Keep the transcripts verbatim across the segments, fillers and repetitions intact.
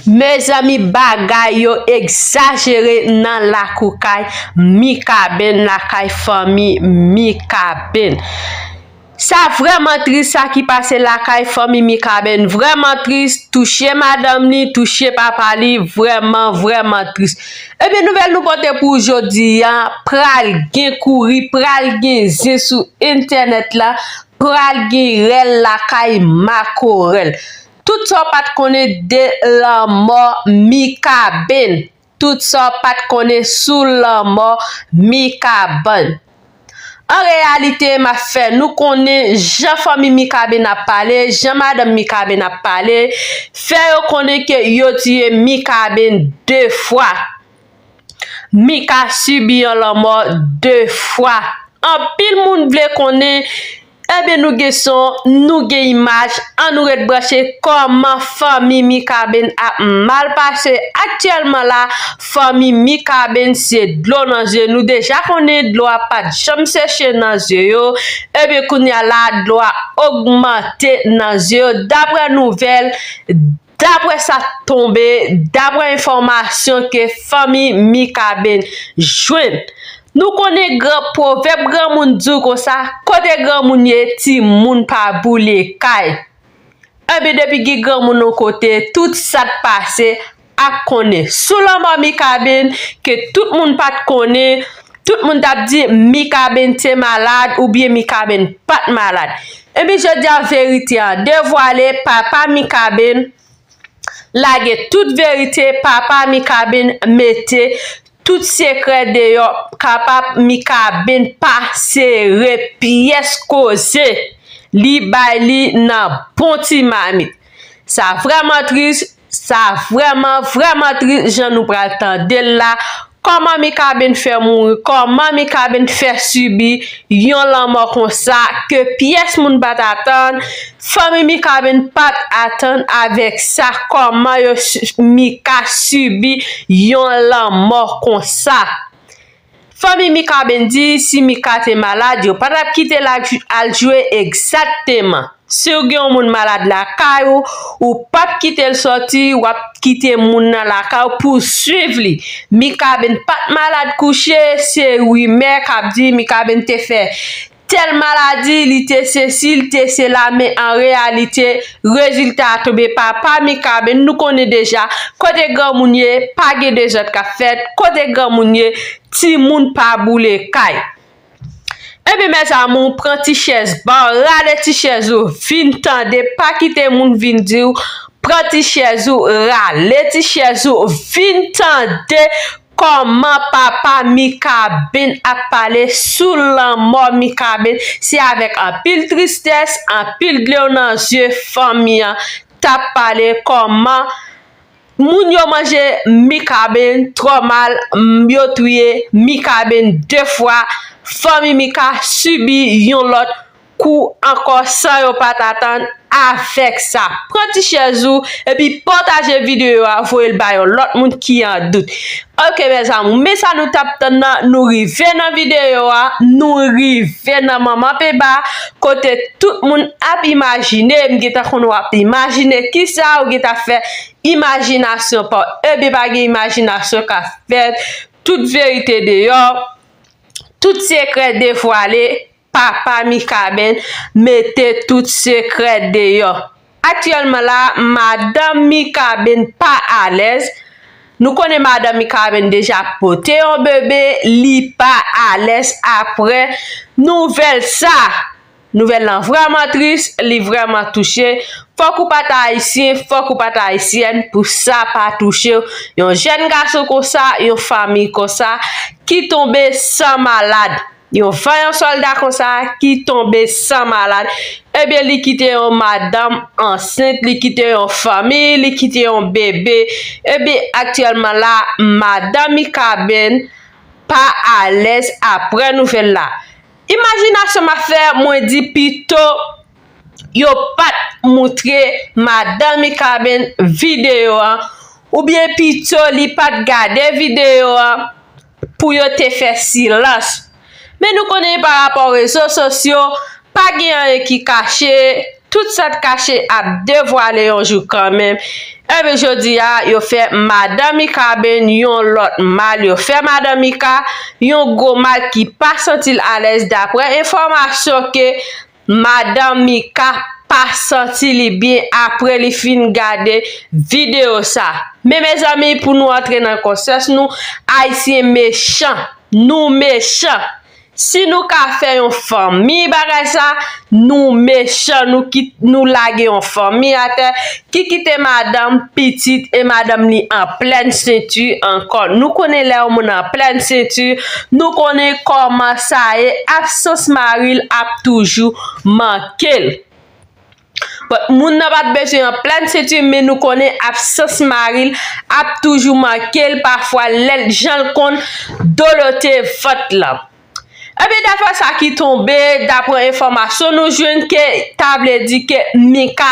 Mezanmi, bagay yo egzajere nan lakou kay Mikaben, lakay fanmi Mikaben. Sa vrèman tris, sa ki pase lakay fanmi Mikaben. Vrèman tris, touche madanm li, touche papa li, vrèman, vrèman tris. Ebyen, nouvèl nou pote pou jodi a, pral gen kouri, pral gen zen sou entènèt la, pral gen rèl lakay makorèl. Tout sa w pa t konnen de lanmò Mikaben. Tout sa w pa t konnen sou lanmò Mikaben. An reyalite, m ap fè nou konnen jan fanmi Mikaben ap pale, jan madanm Mikaben ap pale, fè yo konnen ke yo tiye Mikaben de fwa. Mika sibi yon lanmò de fwa. Anpil moun vle konnen, ebyen nou gen son, nou gen imaj, ann nou ret branche kòman fanmi Mikaben ap mal pase aktyèlman la. Fanmi Mikaben se dlo nan zye. Nou deja konnen dlo a pa t janm seche nan zye yo. Ebyen kounye a la, dlo a ogmante nan zye yo. Daprè nouvèl, daprè sa k tonbe, daprè enfòmasyon ke fanmi Mikaben jwenn, nou konnen gran pwovèb granmoun di w konsa, kote granmoun ye, timoun pa boule kay. Ebyen, depi gen granmoun yon kote, tout sa k pase ap konnen. Sou lanmò Mikaben, ke tout moun pa t konnen, tout moun t ap di Mikaben te malad oubyen Mikaben pa t malad. Ebyen, jodi a, verite an devwale, papa Mikaben lage tout verite, papa Mikaben mete tout sekrè deyò, papa Mikaben pa sere pyès koze, li bay li nan bon ti mamit. Sa vrèman tris, sa vrèman, vrèman tris jan nou pral tande l la. Kòman Mikaben fè mouri? Kòman Mikaben fè sibi yon lanmò konsa ke pyès moun pa t atann? Fanmi Mikaben pa t atann avèk sa. Kòman yo si-, Mika sibi yon lanmò konsa? Fanmi Mikaben di si Mika te malad, yo pa t ap kite l al jwe egzakteman. Si w gen yon moun malad lakay ou, ou p ap kite l sòti, w ap kite moun nan lakay ou pou w swiv li. Mikaben pa t malad kouche, se rimè k ap di Mikaben te fè tèl maladi, li te sesi, li te sela, men an reyalite, rezilta a tonbe. Papa Mikaben, nou konnen deja, kote granmoun ye, pa gen dezòd k ap fèt, kote granmoun ye, timoun pa boule kay. Ebyen, mèzamou, pran ti chèz ba w, rale ti chèz ou, vin tande, pa kite moun vin di w, pran ti chèz ou, rale ti chèz ou, vin tande kòman papa Mikaben ap pale sou lanmò Mikaben. Se avèk anpil tristès, anpil dlo nan zye fanmi an t ap pale kòman moun yo manje Mikaben twò mal, m, yo touye Mikaben de fwa, fanmi Mika sibi yon lòt kou ankò san yo pa t atann avèk sa. Pran ti chèz ou epi pataje videyo a, voye l ba yon lòt moun ki an dout. Oke, mèzamou, men sa nou t ap tann nan, nou rive nan videyo a, nou rive nan Manman Peba, kote tout moun ap imajine, m gentan konn w ap imajine kisa ou gentan fè imajinasyon pa w. Ebyen, pa gen imajinasyon k ap fèt, tout verite deyò, tout sekrè devwale, papa Mikaben mete tout sekrè deyò. Aktyèlman la, madanm Mikaben pa alèz. Nou konnen madanm Mikaben deja pote yon bebe, li pa alèz aprè nouvèl sa. Nouvèl lan vrèman tris, li vrèman touche. Fòk ou pa t ayisyen, fòk ou pa t ayisyèn pou sa pa touche w. Yon jèn gason konsa, yon fanmi konsa, ki tonbe san malad. Yon vanyan sòlda konsa ki tonbe san malad. Ebyen, li kite yon madanm ansent, li kite yon fanmi, li kite yon bebe. Ebyen, aktyèlman la, madanm Mikaben pa alèz aprè nouvèl la. Imajinasyon m ap fè, mwen di pito yo pa t moutre madanm Mikaben videyo an, oubyen pito li pa t gade videyo an pou yo te fè silans. Men nou konnen pa rapò rezo sosyo, pa gen anyen ki kache, Tout sa k kache ap devwale yon jou kanmenm. Ebyen, jodi a, yo fè madan Mikaben yon lòt mal. Yo fè madan Mika yon gwo mal ki pa santi l alèz, daprè enfòmasyon ke madan Mika pa santi li byen apre li fin gade videyo sa. Men, mezanmi, pou nou antre nan konsyans nou, Ayisyen mechan. Nou mechan. Si nou ka fè yon fanmi bagay sa, nou mechan, nou kit, nou lage yon fanmi atè, ki kite madanm, pitit e madanm li an plèn senti ankò. Nou konnen lè yon moun an plèn senti, nou konnen kòman sa ye, absans mari l ap toujou manke l. Bon, moun nan pa t bezwen an plèn senti, men nou konnen absans mari l ap toujou manke l, pafwa lè l, jan l konn dolote vant lan. Ebyen, dapre sa ki tonbe, dapre enfòmasyon nou jwenn, ke ta vle di ke Mika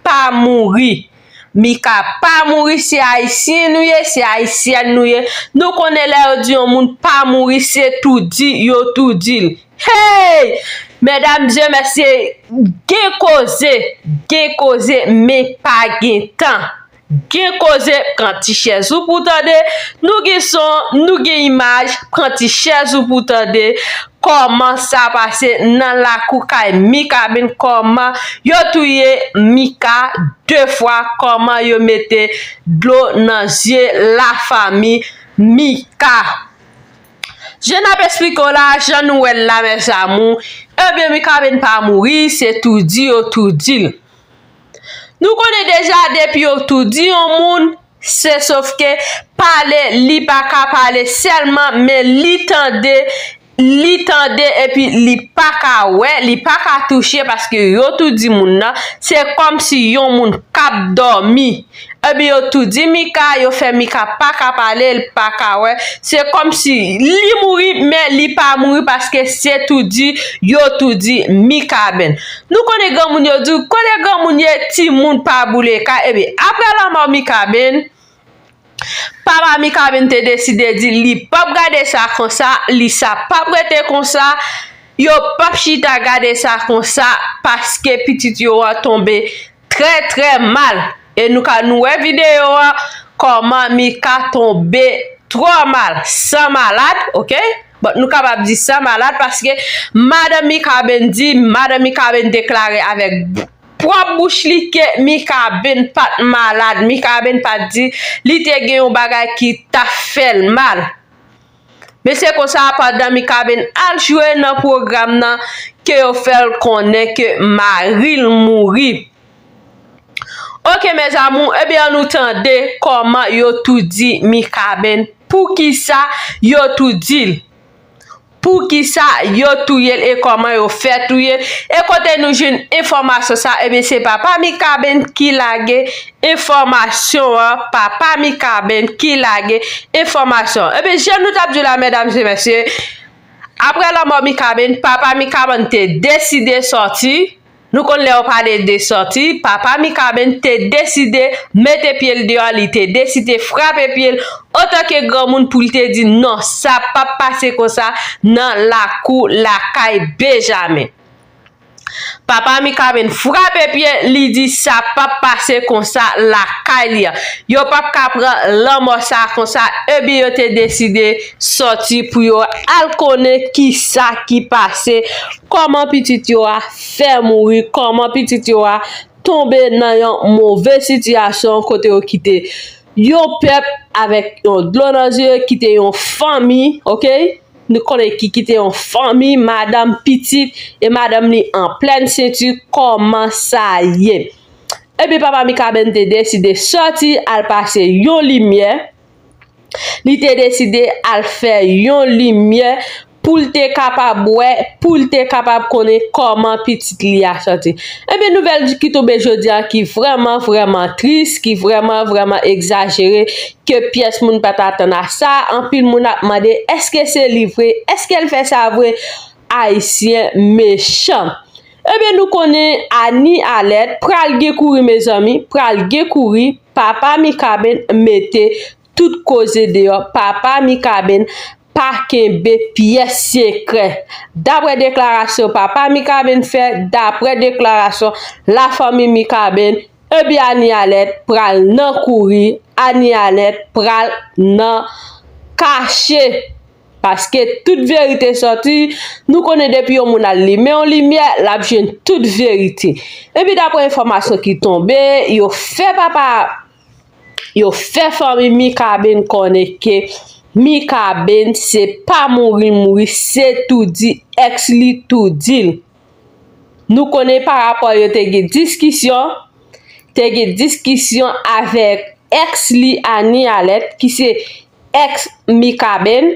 pa mouri. Mika pa mouri, se Ayisyen nou ye, se Ayisyèn nou ye. Nou konnen lè yo di yon moun pa mouri, se tou di yo tou di l. Hey! Medam e mesye, gen koze, gen koze, men pa gen tan. Gen koze, pran ti chèz ou pou tande. Nou gen son, nou gen imaj, pran ti chèz ou pou tande. Kòman sa pase nan lakou kay Mikaben, kòman yo touye Mika de fwa, kòman yo mete dlo nan zye lafanmi Mika. Jan n ap esplike w la, jan nou wè l la, mes amours, ebyen, Mikaben pa mouri, se tou di yo tou di l. Nou konnen deja, depi yo tou di yon moun, se sof ke pale, li pa ka pale sèlman, men li tande, li tande, epi li pa ka wè, li pa ka touche, paske yo tou di moun nan, se kòmsi yon moun k ap dòmi. Ebyen, yo tou di Mika, yo fè Mika pa ka pale, l pa ka wè. Se kòmsi li mouri, men li pa mouri, paske se tou di yo tou di Mikaben. Nou konnen granmoun yo di, kote granmoun ye, timoun pa boule kay. Ebyen, apre lanmò Mikaben, papa Mikaben te deside di li p ap gade sa konsa, li sa p ap rete konsa, yo p ap chita gade sa konsa, paske pitit yo an tonbe trè, trè mal. E nou ka, nou wè videyo an, kòman Mika tonbe twò mal, san malad, oke? Bon, nou kapab di san malad, paske madanm Mikaben di, madanm Mikaben deklare avèk pwòp bouch li ke Mikaben pa t malad, Mikaben pa t di li te gen yon bagay ki t ap fè l mal. Men se konsa, pandan Mikaben al jwe nan pwogram nan, ke yo fè l konnen ke mari l mouri. Oke, mes amours, ebyen, ann nou tande kòman yo tou di Mikaben. Poukisa yo tou di l? Poukisa yo touye l e kòman yo fè touye l? E kote nou jwenn enfòmasyon sa? Ebyen, se papa Mikaben ki lage enfòmasyon an. Papa Mikaben ki lage enfòmasyon an. Ebyen, jan nou t ap di w la, medam e mesye, apre lanmò Mikaben, papa Mikaben te deside sòti. Nou konn lè yo pale de sòti, papa Mikaben te deside mete pye l deyò, li te deside frape pye l antanke granmoun pou l te di non, sa p ap pase konsa nan lakou lakay Benjamen. Papa Mikaben frape pye, li di sa p ap pase konsa lakay li a. Yo p ap ka pran lanmò sa konsa, ebyen yo te deside sòti pou yo al konnen kisa ki pase, kòman pitit yo a fè mouri, kòman pitit yo a tonbe nan yon move sitiyasyon kote yo kite yon pèp avèk yon dlo nan zye, kite yon fanmi, oke? Nou konnen ki kite yon fanmi, madanm, pitit, e madanm li an plèn senti, kòman sa ye? Ebyen, papa Mikaben te deside sòti al pase yon limyè. Li te deside al fè yon limyè pou l te kapab wè, pou l te kapab konnen kòman pitit li a sòti. Ebyen, nouvèl ki tonbe jodi a ki vrèman, vrèman tris, ki vrèman, vrèman egzajere, ke pyès moun pa t atann a sa. Anpil moun ap mande, èske se li vre? Èske l fè sa vre? Ayisyen mechan. Ebyen, nou konnen Ani Alèt pral gen kouri, mezanmi, pral gen kouri. Papa Mikaben mete tout koze deyò. Papa Mikaben pa kenbe pyès sekrè. Daprè deklarasyon papa Mikaben fè, daprè deklarasyon lafanmi Mikaben, epi Anialèt pral nan kouri, Anialèt pral nan kache. Paske tout verite sòti, nou konnen depi yon moun al limen yon limyè, l ap jwenn tout verite. Epi daprè enfòmasyon ki tonbe, yo fè papa, yo fè fanmi Mikaben konnen ke Mikaben se pa mouri l mouri, se toudi èks li toudi l. Nou konnen parapò yo te gen diskisyon, te gen diskisyon avèk èks li Anialèt, ki se èks Mikaben.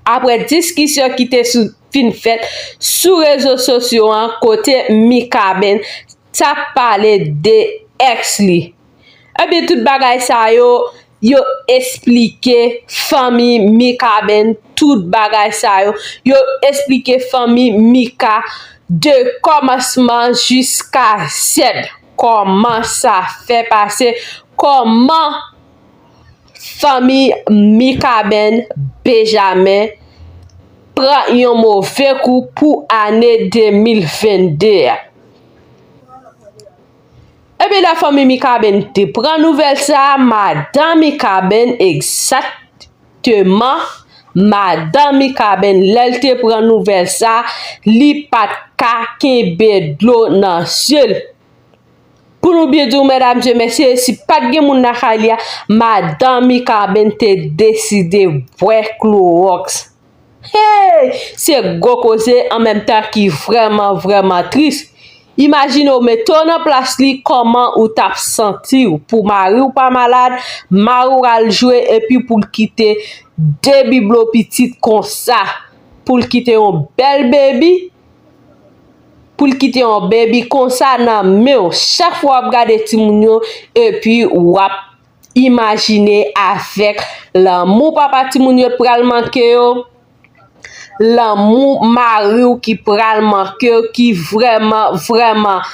Apre diskisyon ki te sou, fin fèt sou rezo sosyo an, kote Mikaben t ap pale de èks li. Ebyen, tout bagay sa yo, yo esplike fanmi Mikaben tout bagay sa yo. Yo esplike fanmi Mika de kòmansman jiska zèd. Kòman sa fè pase, kòman fanmi Mikaben Benjamen pran yon move kou pou ane de mil vennde a. Ebyen, lè fanmi Mikaben te pran nouvèl sa a, madan Mikaben, egzakteman, madan Mikaben, lè l te pran nouvèl sa a, li pa t ka kenbe dlo nan zye l. Pou nou byen di w, medam e mesye, si pa t gen moun lakay li a, madan Mikaben te deside bwè klowòks. Hey! Se gwo koze an menm tan ki vrèman, vrèman tris. Imajine w mete w nan plas li, kòman ou t ap santi w pou mari w pa malad, mari w al jwe epi pou l kite de biblo pitit konsa, pou l kite yon bèl bebi, pou l kite yon bebi konsa nan men w. Chak fwa w ap gade timoun yo, epi w ap imajine avèk lanmou papa timoun yo pral manke yo, lanmou mari w ki pral manke w, ki vrèman, vrèman,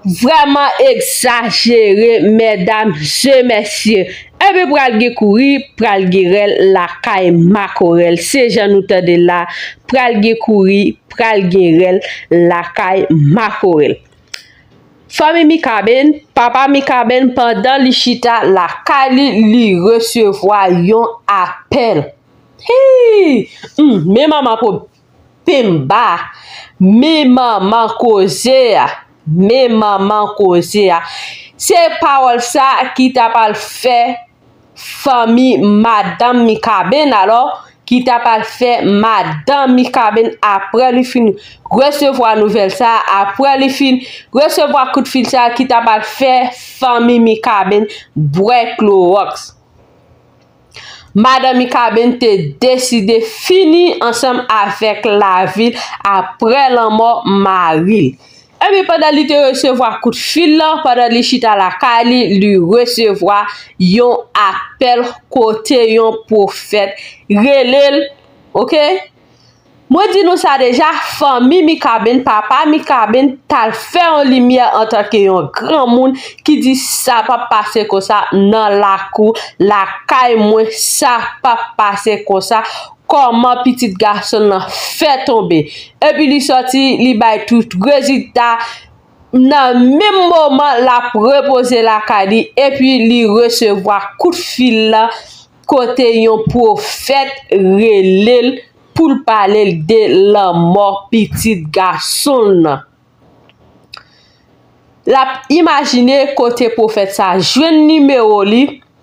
vrèman egzajere, medam e mesye. Epi pral gen kouri, pral gen rèl lakay makorèl. Se jan nou tande la, pral gen kouri, pral gen rèl lakay makorèl. Fanmi Mikaben, papa Mikaben, pandan li chita lakay li, li resevwa yon apèl. Hi! Hmm, men manman po pemba. Men manman koze a. Men manman koze a. Se pawòl sa ki ta pral fè fanmi madanm Mikaben, alò, ki ta pral fè madanm Mikaben, apre li fin resevwa nouvèl sa, apre li fin resevwa kout fil sa, ki ta pral fè fanmi Mikaben bwè klowòks. Madanm Mikaben te deside fini ansanm avèk lavi l apre lanmò mari l. Ebyen, pandan li te resevwa kout fil lan, pandan li chita lakay li, li resevwa yon apèl kote yon pwofèt rele l, oke? Mwen di nou sa deja, fanmi Mikaben, papa Mikaben, t al fè yon limyè antanke yon granmoun ki di sa p ap pase konsa nan lakou lakay mwen, sa p ap pase konsa. Kòman pitit gason l lan fè tonbe? Epi li sòti, li bay tout rezilta. Nan menm moman l ap repoze lakay li, epi li resevwa kout fil lan kote yon pwofèt rele l pou l pale l de lanmò pitit gason l lan. L ap imajine kote pwofèt sa jwenn nimewo li,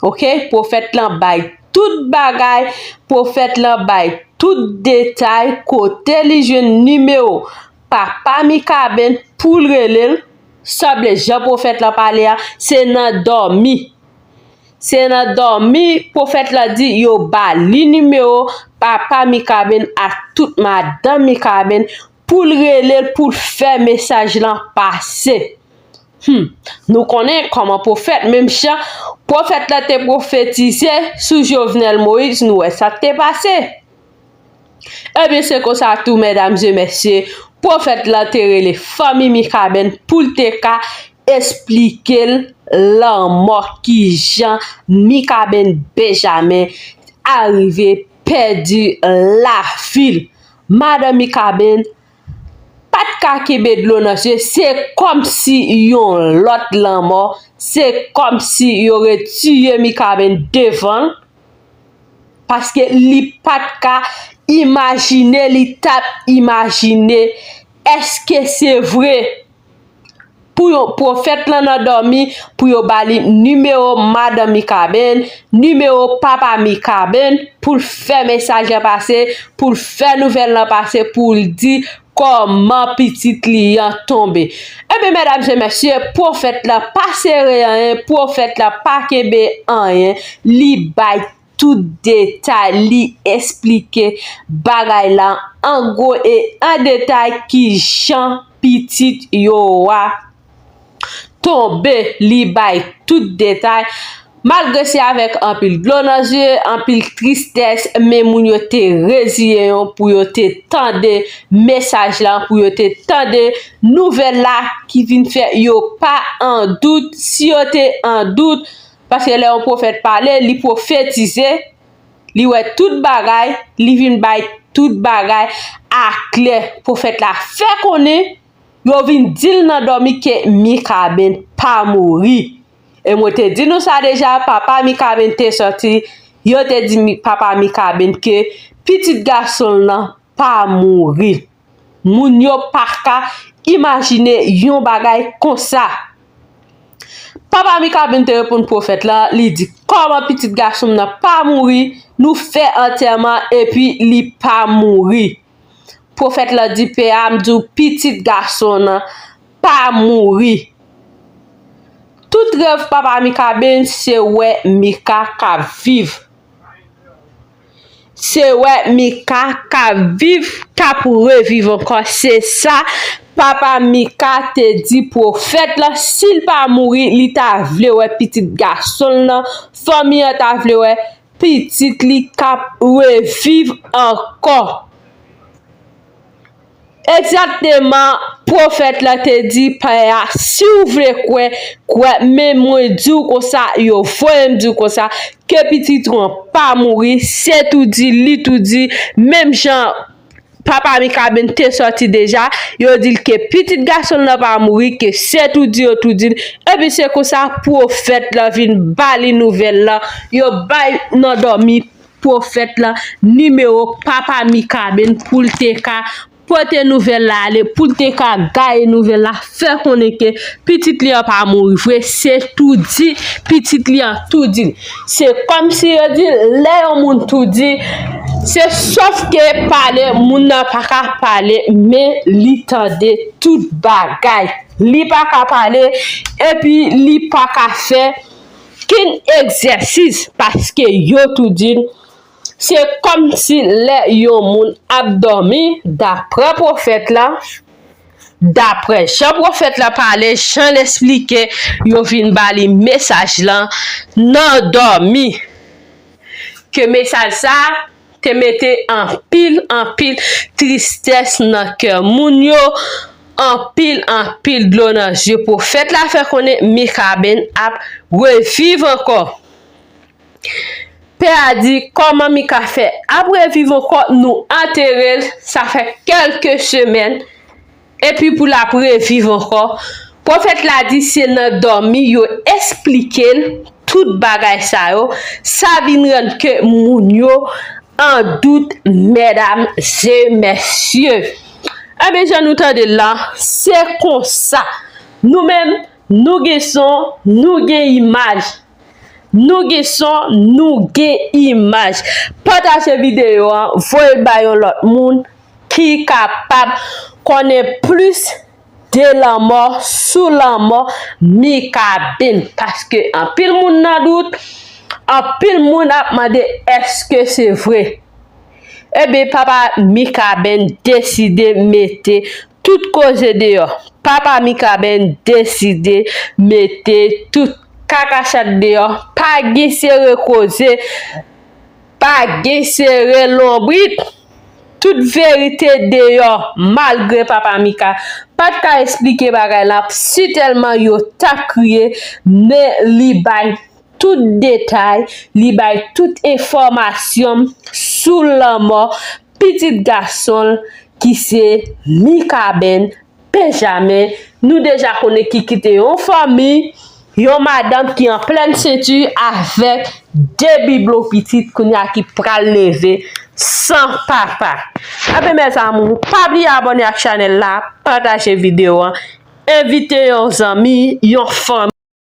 oke? Pwofèt lan bay tout bagay, pwofèt lan bay tout detay kote li jwenn nimewo papa Mikaben pou l rele l. Sanble jan pwofèt lan pale a, se nan dòmi. Se nan dòmi pwofèt lan di yo ba li nimewo papa Mikaben ak tout madanm Mikaben pou l rele l, pou l fè mesaj lan pase. Hmm, nou konnen kòman pwofèt, menm jan pwofèt lan te pwofetize sou Jovenel Moïse, nou wè sa k te pase. Ebyen, se konsa tou, medam e mesye, pwofèt lan te rele fanmi Mikaben pou l te ka esplike l lanmò, kijan Mikaben Benjamen arive pèdi lavi l. Madan Mikaben pa t ka kenbe dlo nan zye, se kòmsi yon lòt lanmò, se kòmsi yo retiye Mikaben devan l, paske li pa t ka imajine, li t ap imajine, èske se vre? Pou yo, pwofèt lan nan dòmi, pou yo ba li nimewo madan Mikaben, nimewo papa Mikaben, pou l fè mesaj lan pase, pou l fè nouvèl lan pase, pou l di kòman pitit li an tonbe. Ebyen, medam e mesye, pwofèt lan pa sere anyen, pwofèt lan pa kenbe anyen, li bay tout detay, li esplike bagay la an gwo e an detay, kijan pitit yo a tonbe, li bay tout detay. Malgre se avèk anpil dlo nan zye, anpil tristès, men moun yo te reziye yo pou yo te tande mesaj la, pou yo te tande nouvèl la ki vin fè yo pa an dout. Si yo te an dout, paske lè yon pwofèt pale, li pwofetize, li wè tout bagay, li vin bay tout bagay aklè. Pwofèt la fè konnen, yo vin di l nan dòmi ke Mikaben pa mouri. E mwen te di nou sa deja, papa Mikaben te sòti, yo te di Mi-, papa Mikaben ke pitit gason l lan pa mouri. Moun yo pa ka imajine yon bagay konsa. Papa Mikaben te reponn pwofèt la, li di, kòman pitit gason m nan pa mouri? Nou fè antèman epi li pa mouri. Pwofèt la di, pè a, m di w, pitit gason nan pa mouri. Tout rèv papa Mikaben se wè Mika k ap viv. Se wè Mika k ap viv, k ap reviv ankò. Se sa papa Mika te di pwofèt la, si l pa mouri, li ta vle wè pitit gason l nan, fanmi an ta vle wè pitit li k ap reviv ankò. Egzakteman, pwofèt la te di pè a, si w vle kwè, kwè, men mwen di w konsa, yo voye m di w konsa, ke pitit ou an pa mouri, se tou di, li tou di, menm jan papa Mikaben te sòti deja, yo di l ke pitit gason l nan pa mouri, ke se tou di, yo tou di l, epi se konsa pwofèt la vin ba li nouvèl la, yo bay nan dòmi pwofèt la nimewo papa Mikaben pou l te ka pote nouvèl la ale, pou l te ka gaye nouvèl la, fè konnen ke pitit li an pa mouri vre, se tou di pitit li an tou di l. Se kòmsi yo di l, lè yon moun tou di, se sòf ke pale, moun nan pa ka pale, men li tande tout bagay. Li pa ka pale, epi li pa ka fè kenn egzèsis, paske yo tou di l, se kòmsi lè yon moun ap dòmi, daprè pwofèt la, daprè jan pwofèt la pale, jan l esplike, yo vin ba li mesaj lan nan dòmi. Ke mesaj sa te mete anpil, anpil tristès nan kè moun yo, anpil, anpil dlo nan zye. Pwofèt la fè konnen Mikaben ap reviv ankò. Pè a di, kòman Mika fè ap reviv ankò? Nou antere l, sa fè kèlke semèn, epi pou l ap reviv ankò. Pwofèt la di se nan dòmi yo esplike l tout bagay sa yo, sa vin rann ke moun yo an dout, medam e mesye. Ebyen, jan nou tande l la, se konsa. Nou menm, nou gen son, nou gen imaj. Nou gen son, nou gen imaj. Pataje videyo an, voye l ba yon lòt moun ki kapab konnen plis de lanmò, sou lanmò Mikaben. Paske anpil moun nan dout, anpil moun ap mande èske se vre. Ebyen, papa Mikaben deside mete tout koze deyò. Papa Mikaben deside mete tout kakachat deyò. Pa gen sere koze, pa gen sere lonbrit. Tout verite deyò, malgre papa Mika pa t ka esplike bagay la, sitèlman yo t ap kriye, men li bay tout detay, li bay tout enfòmasyon sou sou lanmò pitit gason l ki se Mikaben Benjamin. Nou deja konnen ki kite yon fanmi, yon madanm ki an plèn senti avèk de biblo pitit kounye a ki pral leve san papa. Enben, mes amours, pa bliye abòne ak chanèl la, pataje videyo an, envite yon zanmi, yon fanmi.